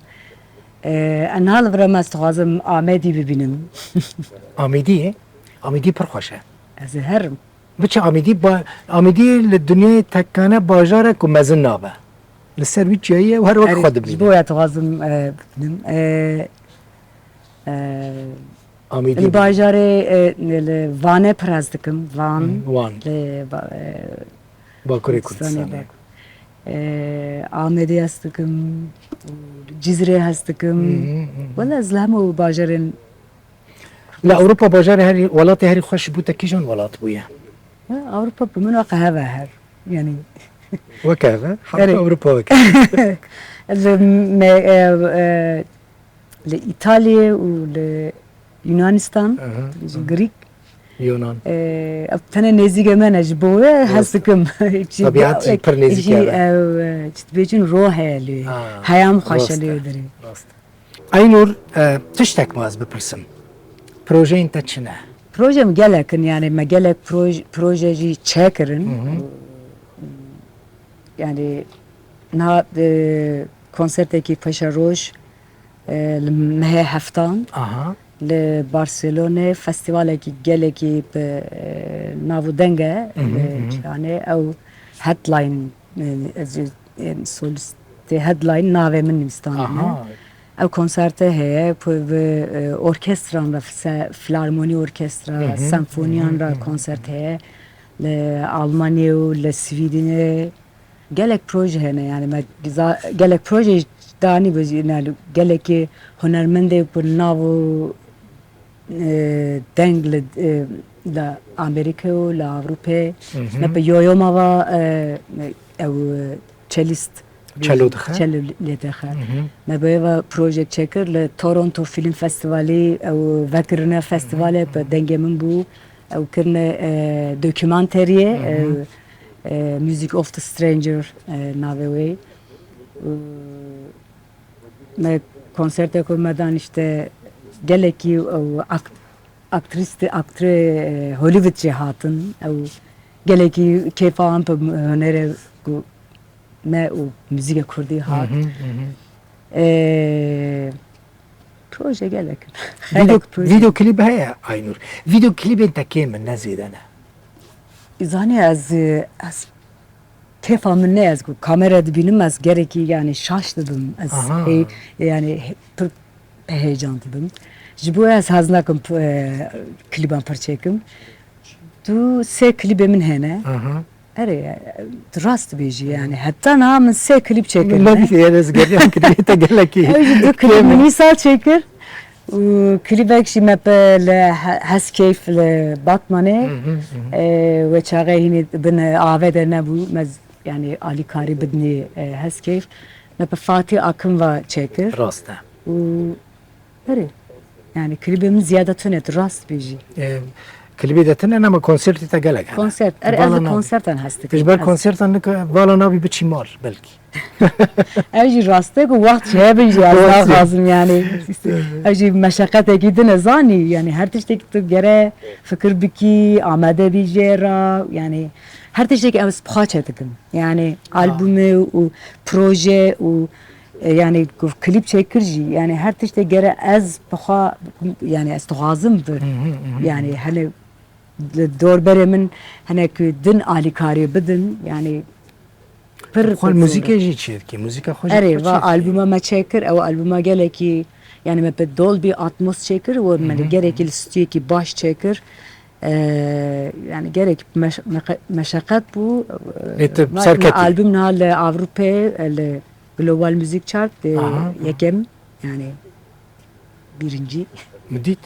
Ee, en hal vira ez dixwazim Amedî bibînim. Amedî? Amedî pir xweş e. Ez ê herim. Biçe Amedî, ba, Amedî li dinyayê tekane bajara ku mezin nabe. Li ser wî çiyayî ye û her wek Erê, xwe ji dibîne. bo ya dixwazim e, bibînim. Ee, ee, Amedî. Li bajarê e, li Vanê pir hez dikim. Van. Van. Li ba- e, Bakurê Kurdistanê Kurdistanê. bak. Ee, Amedê hez dikim. Cizrê hez dikim. Hı hı, hı. Wela ez li hemû bajarên Li Ewropa bajarê herî, welatê herî xweş bû te kîjan welat bûye? Ya, Ewropa bi min weke hev e her. Yani Weke hev e? Hemû Erê. Ewropa weke. li me, e, e, li Îtalyê û li Yunanistan, Aha, ji aha. Grîk, Yunan. e, ev tene nêzîkê me ne ji bo wê hez dikim. Çi- Tabiat jî pir nêzîk jî e. Ew, e, çi dibêjin roh heye lê. Ha, Heyam xweş e rast e. lê dirê. Rast. Aynur, e, tiştek ma ez bipirsim. Projeyên te çi ne? Projem gelek in, yani me gelek proj, proje jî çêkirin. Hı hı. Yani na e, konsertekî paşa roj e, li mehê heftan Aha. li Barcelonê festîvalekî gelekî bi e, nav û deng e. Hı hı, Li hı hı. Çîranê ew headline e, ez, e, solistê headline navê min nivîstandine. Aha. Ew konserte heye, ku bi e, orkestran re, se- filarmonî orkestra, Hı hı, senfoniyan hı hı, re hı hı. Konsert heye. Li Almanyê û li Swîdinê gelek proje hene, yani me za- gelek proje danî bi yani gelekî hunermendê ku nav û e, deng li e, li Amerîkê û li Ewropê. Hı hı. Me bi yoyoma va e, ew e, cellist Çelo dixe. Çelo lê dixe. Hı hı. Me bi eva projek çekir li Toronto Film Festivalî ew vekirine festivale bi dengê min bû. Ew kirine e, dokumenteriyê Hı hı. e, e, Music of the Stranger e, navê wê. E, Me konserteko me dan işte gelekî ew akt, aktrîstî, aktrê e, Hollywood jê hatin. Ew gelekî kêfa wan bi hunerê ku me û muzîka kurdî hat. Hı hı, hı hı. E, proje gelek. Video, Gelek proje. Video klîb heye Aynur. Video klîbên te kêm in, ne zêde ne. Zanî ez, ez kêfa min ne, ez ku kamera dibînim ez gerekî yani şaş dibim. Ez Aha. hey, yani he- pir heyecan dibim. Ji bo ez hez nakim p- e, klîban pir çêkim. Tu sê klîbê min hene. Aha. Erê, e, tu rast dibêjî yani. Heta niha min sê klîb çêkirine. Ne bî, ez geriyan klîbê te gelekî. Ew jî du Kêm klîb e. min îsal çêkir. Û klîbek jî me pe li He- Heskeyf li Batmanê. Hı hı, hı hı. E, wê çaxê hînî bin avê de nebû. Me z- yani alîkarî bidinî e, Heskeyf. Me pe Fatî Akin va çêkir. Rast e. Û erê. Yani klîbê min ziyade tune, tu rast bêjî. E, Klibê de tune nema konsertê te gelek hene. Konsert, er ez Vala li nabî. Konsertan hez Ji ber konsertan nika vala nabî biçî mal belkî. Ev jî rast e ku wext jî hebin jî ez naxwazim yani. Ev jî meşeqetekî din e zanî yani her tiştekî tu gere fikir bikî, amade bî jê re yani her tiştekî ez bi xwe çêdikim. Yani albûmê û proje û e, yani ku klîp çêkir jî yani her tiştê gere ez bi xwe yani ez dixwazim bi yani hele li dorberê min hinek din alîkarî bidin yani pir Xwe pir muzîkê zor e. Jî çêdikî, muzîka xwe jî Erê, xwe va çêdikî. Albûma me çêkir, ew albûma gelekî yani me bi Dolby Atmos çêkir û me li gelekî li stûyekî baş çêkir. E, yani gelek meş- meqe- meşeqet bû. Lê tu Me- serketî. Me albûm niha li Avrupê, e, li Global Music Chart, e, Aha. Yekem yani birinci. Min dît.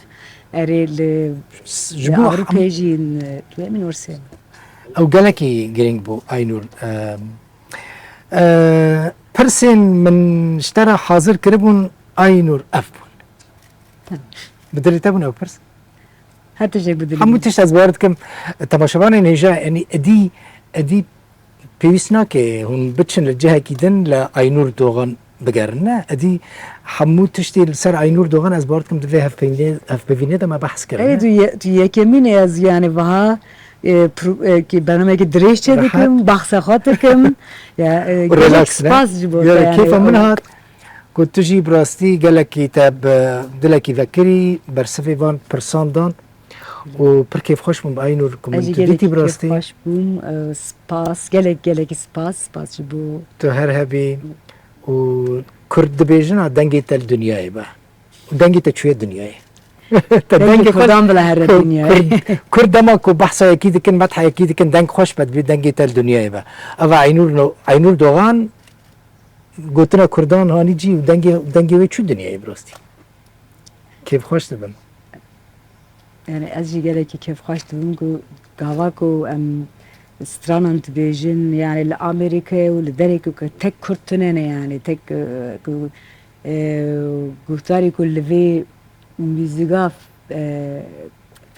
Erê li Ji bo Avrupê jî tu emin orse. Ew gelekî girîng bû Aynur. Ehm, e, pirsên min ji te re hazir kiribûn Aynur ev bûn. Bi dilê te bûn ew pirs? Her tiştek bi dilê Hemû min. Tişt ez bawer dikim temaşevanên hêja, yanî edî, edî pêwîst nake hûn biçin li cihekî din li Aynûr Dogan bigerin. Ne, edî hemû tiştê li ser Aynûr Dogan ez bawer dikim di vê hevpeyvînê, hevpeyvînê de me behs kirin. Erê, tu ye-, tu yekemîn e ez yani vaha, e, pro-, e, ki bernameyekî dirêj çê dikim, behsa xwe dikim. Ya, e, gelek spas ji bo te yani. Kêfa min hat. Ku tu jî bi rastî gelekî te bi dilekî vekirî bersivê van pirsan dan û pir kêfxweş bûm bi Aynûr ku min tu dîtî bi rastî. Ez jî gelekî kêfxweş bûm. E, spas, gelek gelekî spas, spas ji bo. Tu her hebî û Kurd dibêjin a dengê te li dinyayê be. Û dengê te çûye dinyayê. Te dengê Kurdan bila here dinyayê. Kurd, Kurd dema ku behsa yekî dikin, metha yekî dikin, deng xweş be dibê dengê te li dinyayê be. Eva Aynûr, Aynûr Dogan, gotina Kurdan hanî cî û dengê, dengê wê çû dinyayê bi rastî. Kêfxweş dibim. Yani ez jî gelekî kêfxweş dibim ku gava ku em stranan dibêjin, yani li Amerîkayê û li derê ku tek Kurd tune ne yani, tek, e, ku, e, guhdarî ku li vê muzîka, e,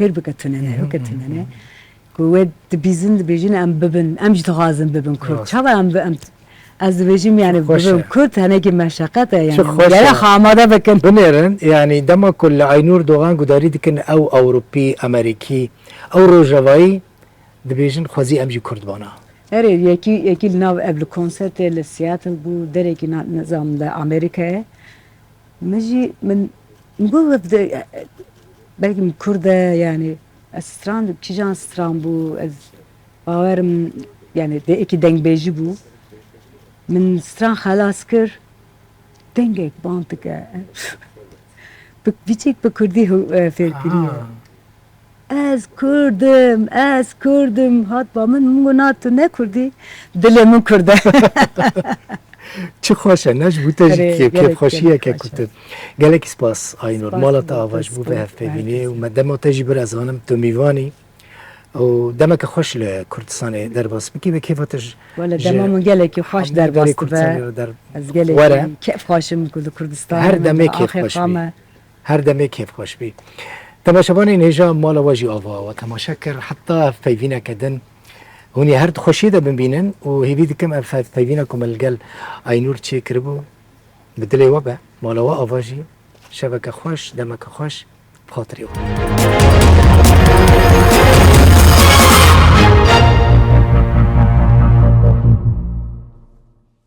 fêr bike tune ne, weke tune ne. Ku wê dibîzin, dibêjin em bibin, em jî dixwazin bibin Kurd. Çawa em bi-, em, ez dibêjim yani bibin Kurd, henekî meşeqet e yani. Gerek amade bikin. Binêrin, yani dema ku li Aynûr Dogan gudarî dikin ew Ewropî, Amerîkî, ew Rojavayî, dibêjin xwezî em jî Kurd bana. Erê, yekî, yekî li nav ev li konsertê li Seattle bû, derekî na-, nizam li Amerîkayê. Min jî, min, min got, "Ev de, belkî min Kurd e, yani, ez stran, kîjan stran bû, ez bawerim, yani, de eki dengbêjî bû." Min stran xelas kir, dengek bang dike. Bi, biçek bi Kurdî hu-, e, fêr kiriye. Ez Kurd im, ez Kurd im. Hat ba min, min got, "Na, tu ne Kurd î, dilê min Kurd e." Çi xweş e, ne ji bo te jî kêfxweşiyeke ku tu. Gelekî spas Aynur. Mala te ava ji bo vê hevpeyvînê û me dema te jî bir ez zanim tu mîvan î. Û demeke xweş li Kurdistanê derbas bikî, bi kêfa te ji Wele dema min gelekî xweş derbas dibe. Ez gelekî kêfxweş im ku li Kurdistanê her demê kêfxweş bî. Her demê kêfxweş bî. Temaşevanên hêja mala we jî ava we temaşe kir. Heta ev peyvîneke din hûn ê her di xweşiyê de bimînin û hêvî dikim ev peyvîna ku me li gel Aynûr çêkiribû bi dilê we be. Mala we ava jî. Şeveke xweş, demeke xweş. Bi xatirê we.